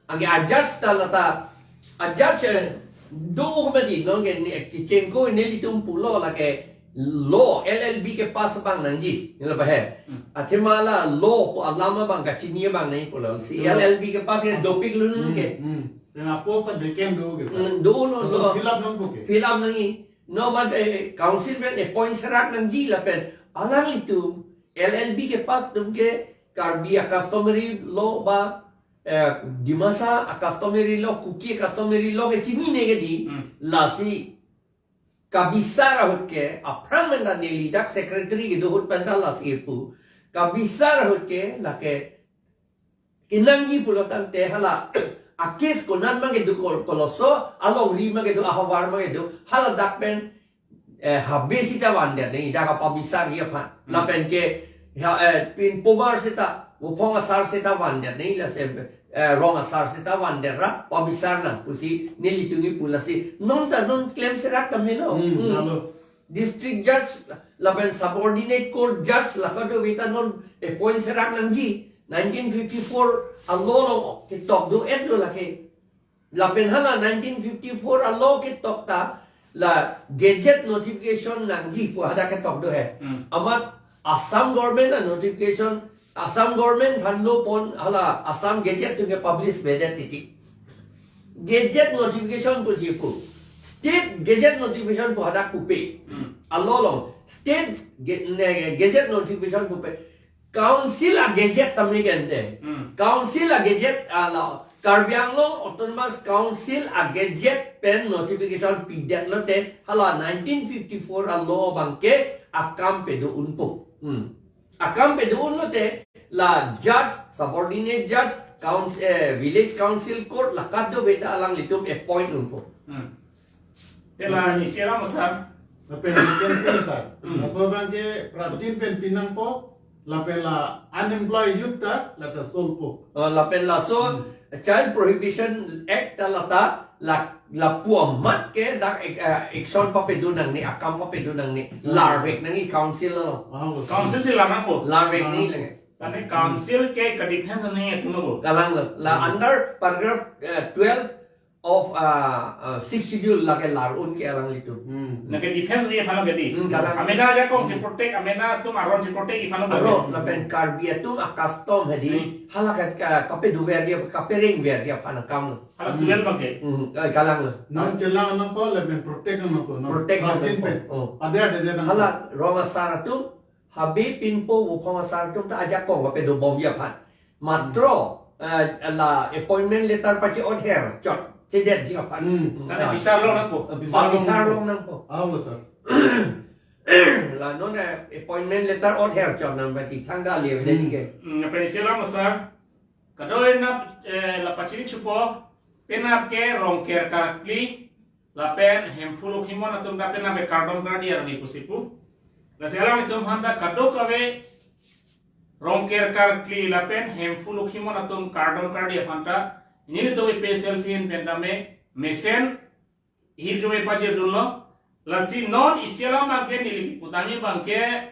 Anke a-judge ta lata, a-judge, eh, do mati, non ke ne, kechengko nelitum pulo lake law, L L B ke-pass abang nangji, nila bahe. Hmm. Athema la law pu alam abang kachini abang nangji pulo. Si, hmm, L L B ke-pass ke dopiklo non ke. Hmm, hmm. Yang apo ta beken do ke. Hmm, dolo, laso lo. Fill up nangpo ke. Fill up nangji. No, but, eh, council pen appoint serak nangji lapen alanglitum L L B ke-pass atum ke Karbi a-customary law ba, eh, Dimasa a-customary law, Kuki a-customary law ke chinine ke dei. Hmm. Lasi kabisar ahut ke, aphrang pen ta neli dak secretary kedo ahut pen ta lasi pu. Kabisar ahut ke lake kenangji pulo tangte hala a-case konat ma kedo kol-, koloso, alongri ma kedo, ahavar ma kedo, hala dak pen, eh, habe sita vandet nangji, dak apabisarji aphan. Hmm. Lapen ke, ha, eh, pinpomar sita, vophong asar sita vandet nangji, lasi, eh, rong asar sita vandet ra pabisar nang pusi nelitum kipu, lasi non ta non klemserak kami lo. Hmm, hmm, lalo. District judge lapen subordinate court judge la kadokave ta non appoint serak nangji. Nineteen fifty-four a-law along ketok do-etlo lake. Lapen hala nineteen fifty-four a-law ketok ta la gazette notification nangji pu hadak ketok do he. Hmm. Amat Assam government a-notification, Assam government aphan lo pon hala Assam gazette atum ke-publish vedet titi. Gazette notification pusi pu. State gazette notification pu hadak pupe. Hmm. A-law along. State ge-, ne, gazette notification pupe. Council a-gazette tame kente. Hmm. Council a-gazette, ah, la, Karbi Anglong Autonomous Council a-gazette pen notification pidetlote hala nineteen fifty-four a-law abang ke akam pedo unpo. Hmm. Akam pedo-un lote la judge, subordinate judge, council, eh, village council court la kadokave ta alanglitum appoint unpo. Hmm. Te la isi alam, sir. Lapen weekend ke, sir. Hmm. Laso abang ke prapjin pen pinangpo, lapen la unemployed youth ta, la ta solpo. Oh, lapen laso Hmm. Child Prohibition Act ta la ta, la, lapu amat ke dak ek-, eh, action papedo nangne, akam papedo nangne, Hmm. larvek nangji council lo. Ah, oh, sir. Council si lar nangpo. Larvek nangji Ah. lake. Tane council ke ka defense nangji atum lo bo. Kalang lo. La Hmm. under paragraph, eh, twelve of, ah, ah, sixth schedule lake lar un ke alanglitum. Hmm. Nangke defense nangji aphan lo ke di. Hmm, kalang. Amena ajakong Hmm. si protect, amena atum aron si protect aphan lo ke. Aro, lapen Karbi atum a-custom hedi, Hmm. hala ka, ka, kapedover ji, kaperengver ji aphan akam lo. Hala Hmm. duel abang ke. Hmm, eh, kalang lo. Non chelang nangpo, lapen protect nangpo, non Protect prapjin nangpo. pen. Oh. Ada, ada, ada nangpo. Hala rong asar atum, habe pinpo vophong asar atum ta ajakong kapedo bom ji aphan. Matro, eh, la appointment letter pache-other chot, chedetji aphan. Hmm. Hmm. Karena Ah. bisar long nangpo. Ba Bisar long bisar nangpo. long nangpo. Ah, oh, sir. La non, eh, appointment letter other chot nang bati thangta le Hmm. le ke. Hmm, lapen isi alam, sir. Kadokave nap, eh, la pachini chupo, penap ke Rongker karkli, lapen Hemphu Lokhimon atum ta penap ke kardom kardi arni pusi pu. Lasi alanglitum aphan ta kadokave Rongker karkli lapen Hemphu Lokhimon atum kardom kardi aphan ta, nelitum A P H L C ahin pen tame mesen hirjume pajirdunlo. Lasi non isi alam abang ke neli kipu tame abang ke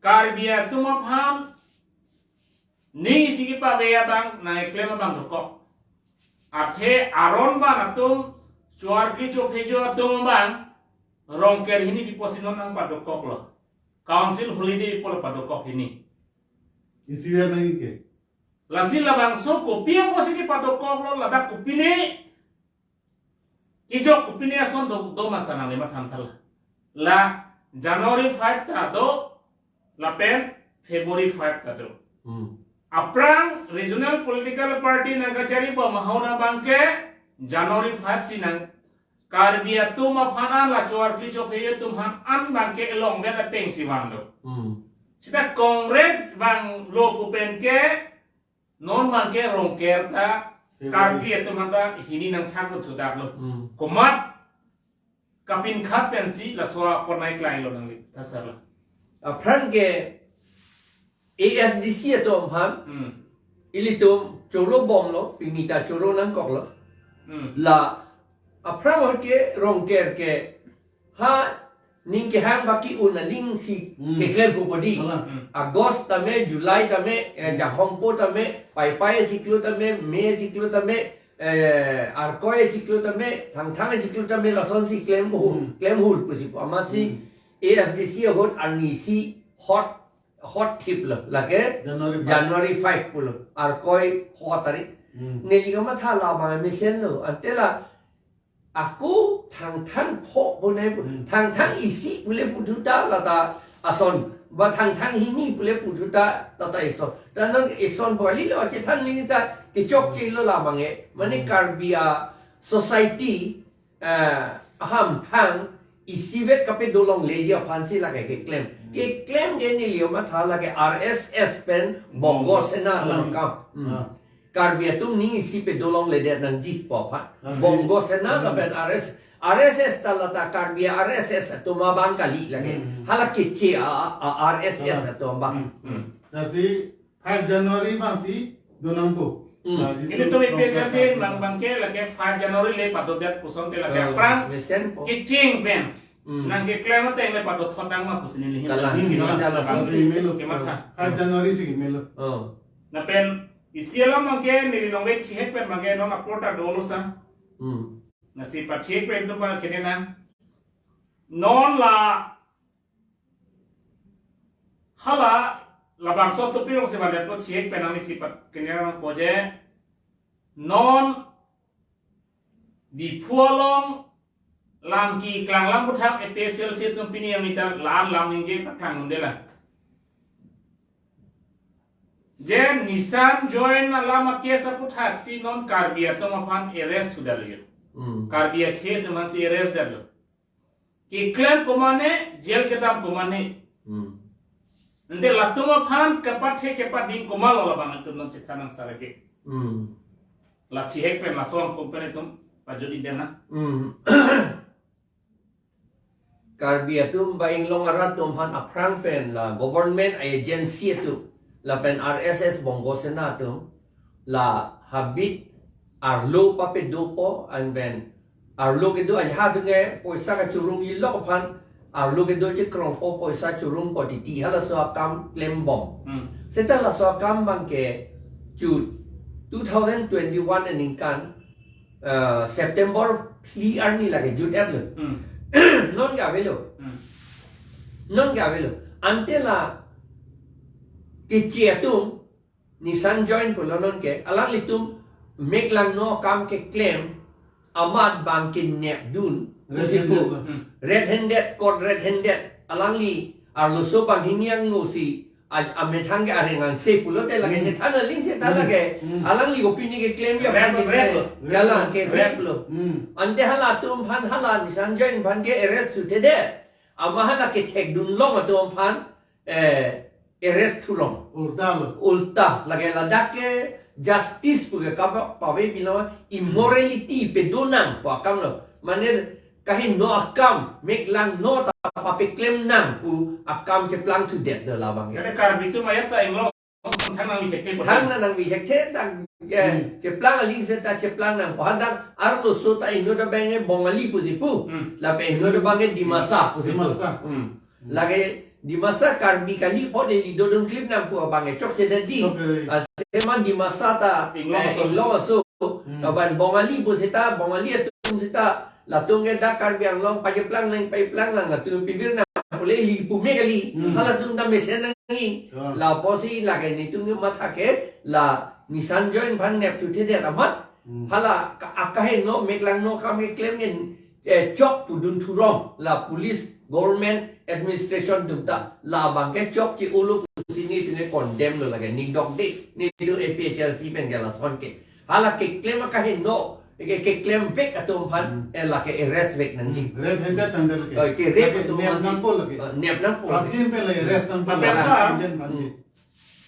Karbi atum aphan ning isi kipave abang nangkeklem abang dokok. Athe aron ban atum, choarkli chophejo atum abang Rongker hini pipo si non nangpadokoklo. Council holiday pipo lo padokok hini. Isi ya nangji ke. Lasi labangso kopi apotsi kepadokoklo, ladak kopine, kijok kopine ason do, do ma sa nangle matha tha la. La January five ta do, lapen February five ta do. Hmm. Aphrang regional political party nangkachari bom ahut abang ke January five si nang Karbi atum aphan an, la choarkli chophejo atum aphan an abang ke elongvet ateng si vanglo. Hmm. Seta Congress vanglo pu pen ke non abang ke Rongker ta February. Karkli atum aphan ta hini nangthak lut sudak lo. Hmm. Komat kapinkhat pensi laso apor nangkleilo nangli, ta sir la. Aphrang ke A S D C atum aphan, Hmm. ilitum choro bomlo, pini ta choro nangkoklo. Hmm. La aphrang ahut ke Rongker ke ha ning kehang baki un aning si Hmm. keklem pu podi. Kalang. Hmm. August tame, July tame, eh, Hmm. Jakhongpo tame, Paipai achiklo tame, May achiklo tame, eh, Arkoi achiklo tame, Thangthang achiklo tame, lasonsi klem hu, Hmm. klem hul pusi pu. Amatsi Hmm. A S D C ahut arnisi hot, hot thip lo, lake January five. January five pulo, Arkoi ho tarik. Hmm. Neli kamatha la abang mesen lo, ante la ako Thangthang pho bonai pu, Hmm. Thangthang isi pule puthuta la ta ason, ba Thangthang hini pule puthuta la ta ison. Ta non ison bali lo, chethan neli ta kechokche lo la abang e. Mane Hmm. Karbi a-society, eh, ahamphang isivet kapedo longleji aphansi lake keklem. Hmm. Keklem ke neli kamatha lake R S S pen Bongo Bongo Sena Sena. Nangkam. Hmm. Ah. Karbi atum ning isi pedo longledet nangji pu aphan. Ah, Bongo si. Sena Hmm. lapen R S, R S S ta la ta Karbi R S S atum abang kali lake. Hmm. Hala keche a, a, R S S Ah. atum abang. Hmm. Hmm. Lasi five January abang si do nangpo. Hmm. Lasi Nelitum A P H L C Rongker abang, abang ke lake five January le padodet puson te lake Oh, aphrang mesen po. Kecheng pen. Hmm. Nangkeklem ateng le padothot nang ma pusi neli hin. Kalang. Hmm, neli kalang. Kalang. Kalang. Lasi melo. Kematha. Five January si melo. Oh. Lapen isi alam abang ke neli longvek chihek pen abang ke non apor ta dolo sa. Hmm. Lasi pachihek pen atum abang ke nang. Non la hala labangso topic along si vandet apot chihek pen nanglisi pat kener nangpo je. Non Diphu along lam keklang alam aphuthak A P H L C atum pini arni ta la-an lam ningje pathang unde la. Je Nissan join alam a-case aphuthak si non Karbi atum aphan arrest sudetlo. Hmm. Karbi akhei atum aphansi arrest detlo. Keklem komane, jail kedam komane. Hmm. Ante latum aphan kepathe kepading komatlo labang atum nang chethan nang sarage. Hmm. La chihek pen laso angkung pen atum pajut inden na. Hmm. Karbi atum ba inglong arat atum aphan aphrang pen la government agency atum lapen R S S Bongo Sena atum la habit arlo papedopo, an pen arlo kedo ajahak atum ke poisa kachurung ilok aphan arlo kedo chekrongpo, poisa churungpo titi halaso akam klembom. Hmm. Seta laso akam abangke chu two thousand twenty-one aningkan, eh, September phli arni lake jut-etlo. Hmm. Non ke avelo. Hmm. Non ke avelo. Ante la keche atum Nisanjoy pulo non ke, alanglitum meklangno akam keklem amat abangke nepdun, Red pusi pu. Handed lo. Hmm. Red handed, caught red handed. Alangli arloso banghini angno si, a-, amethang ke areng angse pulote lake, Hmm. chethan aling seta Hmm. lake. Hmm. Alangli kopine keklem ya Rape, aphan rape keklem. lo. Galang ke Rape. rape lo. Hmm. Ante halatum aphan, hala Nisanjoy aphan ke arrest thuthedet. Ama hala kethekdun long atum aphan, eh, arrest thulong. Ulta lo. Ulta, lake ladak ke justice pu ke kapa pave pino, immorality pedonang pu akam lo. Mane kaheno akam, meklangno ta papeklem nang pu akam cheplang thudet do labang ke. Kali Karbi atum ayat ta inglo thangnat nangji thekthe pu. Thangnat nangji thekthe, tang, eh, Hmm. cheplang aling seta cheplang nang. Pu hadak arloso ta inut abang ke Bongali pusi pu. Hmm. Lapen inut abang ke Dimasa pusi pu. Dimasa. Hmm. Lake Dimasa Karbi kali po, Delhi dodun klip nang pu abang ke chokche detji. Chokche detji. Ah, teman Dimasa ta, Inglong eh, aso. Inglong aso. Hmm. Lapen Bongali pu seta, Bongali atum seta, latum ke dak Karbi Anglong pajeplang nang, pajeplang nang, latum pivir nang, pule li pu me kali, Hmm. halatum ta mesen nangji. Ah. Lapusi lake netum ke matha ke, la Nisanjoy aphan nep thuthedet amat, Hmm. hala ka-, akaheno meklangno akam keklem ke, eh, chok pudun thurong, la police, government, administration atum ta labang ke chokche-olo pusi netum ke condemn lo lake, ning dokde, netum A P H L C pen ke lason ke. Hala keklem akaheno, ke, keklem vek atum aphan, Hmm. eh, lake arrest vek nangji. Hmm. Rape handed tangdel ke. Oh, ke rape Lake atum nep aphan si. nangpo lake. Oh, nep nangpo lake. Prapjin pen lake arrest nangpo Apa lake. sa? Prapjin pen Hmm. ke.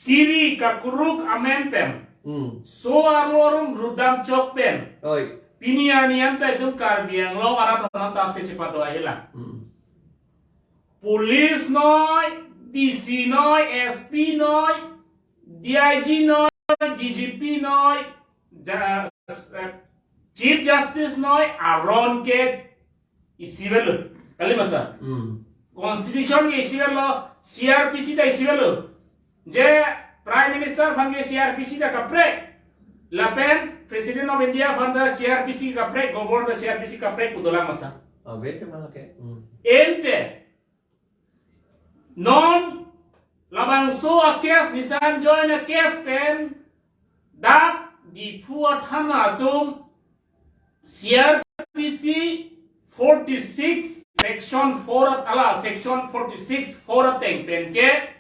Kiri kakuruk amen pen. Hmm. So arlo arum rudam chok pen. Oi. Pini arni anta itum Karbi Anglong arat anat ta se chepado ahila. Hmm. Police noi, D C noi, S P noi, D I G noi, D G P noi, ja-, eh, Chief Justice noi, aron ke isi avelo. Kali masa. Hmm. Constitution ke isi avelo, C R P C ta isi avelo. Je Prime Minister aphan ke C R P C ta kaprek. Lapen President of India aphan ta C R P C kaprek, Governor ta C R P C kaprek pu dolang masa. Oh, bete malah ke. Hmm. Ante non labangso a-case, Nisanjoy a-case pen dak Diphu athana atum C R P C forty-six section four, ala section forty-six four ateng pen ke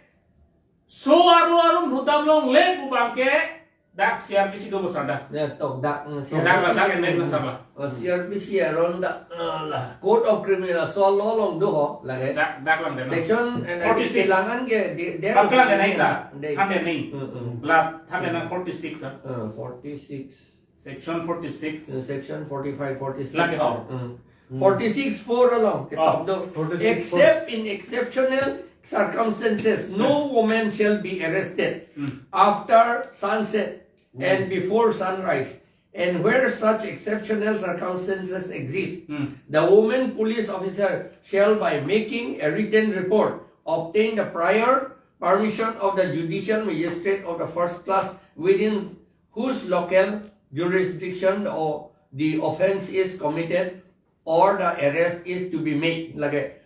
so arlo arum rudam longle pu abang ke dak C R P C do masa dak. Ya, tok dak, mm, Tok dak, C R P C. Dak, dak, dak, dak, dak, dak. Oh, C R P C aron dak, ah, la. Code of Criminal, so law along do ho, lake. Dak, dak lang den. Section, eh, forty-six. Kelangan ke, de, de, Dak lang den, Isa. De. Than den ni. Mm, mm. La, than den na forty-six, ah. Uh, forty-six. Section forty-six. Uh, section forty-five, forty-six. Lake ho. Mm. Hmm. Forty-six four along, Oh. kitab do. Forty-six four. Except in exceptional circumstances, no Hmm. woman shall be arrested Hmm. after sunset Hmm. and before sunrise. And where such exceptional circumstances exist, Hmm. the woman police officer shall, by making a written report, obtain the prior permission of the judicial magistrate of the first class within whose local jurisdiction the o-, the offence is committed or the arrest is to be made. Lake,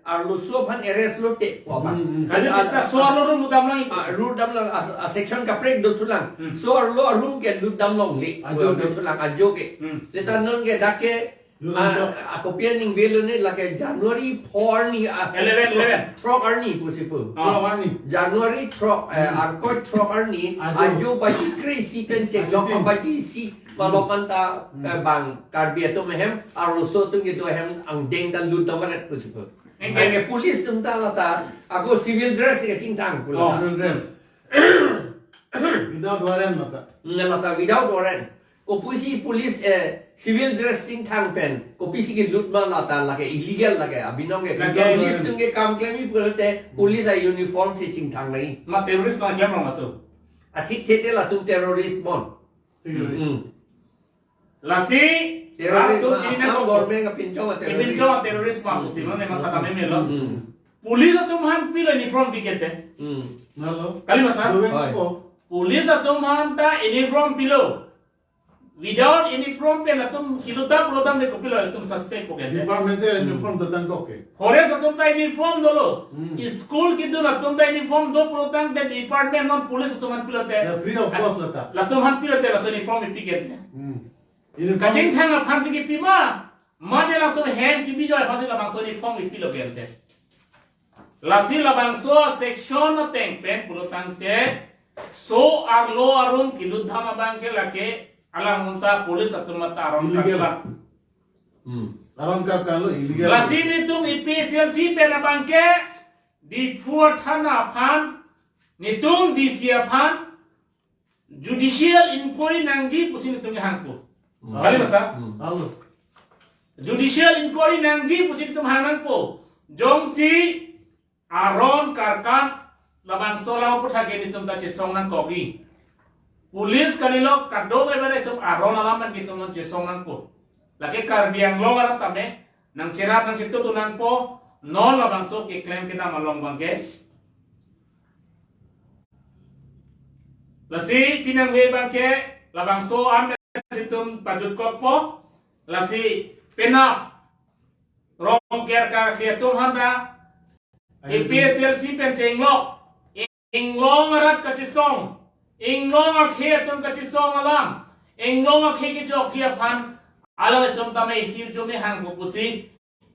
arloso aphan arrest lote, pu abang. Hmm, hmm. Kali Ada, bisa ada, so arlo arum rudam long ah, itu. Rudam long, ah, ah, section kaprek dothulang. Hmm. So arlo arum ke rudam longle. Ajo ke. Dothulang, ajo ke. Hmm. Seta non ke dak ke, Rudam ah, long. Ah, kopi aning avelo ne lake January four arni, ah, Eleven, throk, eleven. Throk arni pusi pu. Ah. Throk arni. January throk, eh, Hmm. Arkoi throk arni, Ajo. Ajo baji kre-isi pen chek, Ajo jok tin. Baji isi, Malokan ta, eh, bang Karbi atum ahem, arloso atum kedo ahem angdeng ta lut ta varet pusi pu. Anke police atum ta lata, ako civil dress ke chingthang pu lata. Civil dress. Without warrant lata. Hmm, lata without warrant. Kopisi police, eh, civil dress chingthang pen kopisi kelut ma lata, lake illegal lake, abinong ke. Lake police atum ke kam klem-i pulote police a-uniform si chingthang nangji. Ma terrorist ma klem rong atum. Athe thete latum terrorist bon. Terrorist. Hmm. Lasi, terrorist atum ma, chini Assam nangkok. Government kapinchong a terrorist. Kapinchong a terrorist ma pusi, mane matha tame melo. Hmm. Police atum aphan pilo uniform pi ke te. Hmm. Nalo. Kali ma sir? Dove Hoi. Ko. Police atum aphan ta uniform pilo. Without uniform pen latum kelut ta pulotangte kopilo latum suspect po ke te. Department te uniform dotang kok ke. Forest atum ta uniform dolo. Hmm. School kedun atum ta uniform do pulotangte department non police atum aphan pilote. Ya, free of cost lata. Latum aphan pilote laso uniform pi ke te. Hmm. Uniform. Kachingthang aphan si kipi ma. Mate latum hem kebijoi aphan si labangso uniform pilo ke te. Lasi labangso section ateng pen pulotangte, so arlo arum kelut dam abang ke lake alang unta police atum mata aron illegal. Karkar. Hmm. Aron karkar lo illegal. Lasi netum A P H L C pen abang ke Diphu thana aphan, netum D C aphan, judicial inquiry nangji pusi netum kehangpo. Hmm. Kali ma sir? Hmm. Alo. Judicial inquiry nangji pusi netum hang nangpo. Jongsi aron karkar labangso alam aputhak ke netum ta chesong nangkokji. Police kalilo kadokave atum aron alam pen netum non chesong nangpo. Lake Karbi Anglong arat tame nangcherap nangchetu nangpo, non labangso keklem kedam along abang ke. Lasi pinangve abang ke labangso an netum pajutkokpo, lasi penap Rongker karkli atum aphan ta A P H L C pen chenglok, inglong arat kachesong, inglong akhei atum kachesong alam, inglong akhei kechokji aphan, alanglitum tame hirjume hangpo pusi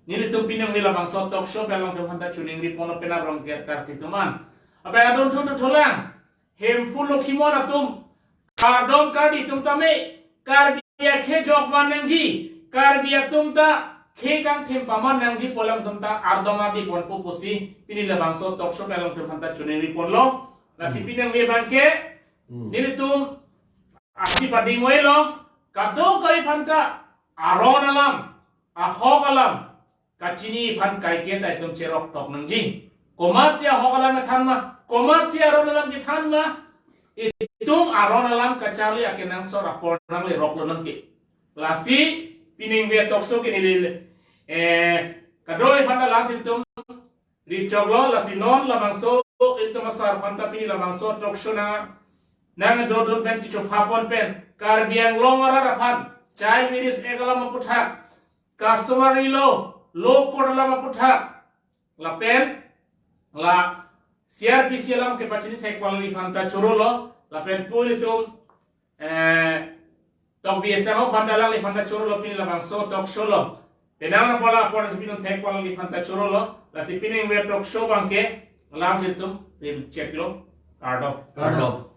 nelitum pinangve labangso talk show pen alangtum aphanta choningri ponlo penap Rongker karkli atum an. Apot adon thu thu thulang, Hemphu Lokhimon atum, kardom kardi atum tame, Karbi akhei jokvan nangji, Karbi atum ta khei kangthim paman nangji pu alangtum ta ardom ardi ponpo pusi pini labangso talk show pen alangtum aphanta choningri ponlo. Lasi pinangve abang ke, hmm, nelitum asi pading oilo, kadokave aphanta aron alam, ahok alam kachini aphan kaike ta itum cherok tok nangji. Komatsi ahok alam kethan ma, komatsi aron alam kethan ma, itum aron alam kacharli akenangsot apor nanglerok lo nangke. Lasi pinangve talk show ke neli, eh, kadokave aphanta alam si itum ripchoklo, lasi non labangso itum asar aphanta pini labangso talk show nang, nangdodun pen kichopha pon pen Karbi Anglong arat aphan Child Marriage Act alam aputhak, customary law, law court alam aputhak, lapen la C R P C alam kepachini thek pu alangliphan ta chorolo, lapen pu ilitum, eh, Tokbi Estemo aphanta alangliphan ta chorolo pini labangso talk show lo. Penang na pola apor si pinang thek pu alangliphan ta chorolo, lasi pinangve talk show abang ke alam si itum ripcheklo, kardom. Kardom.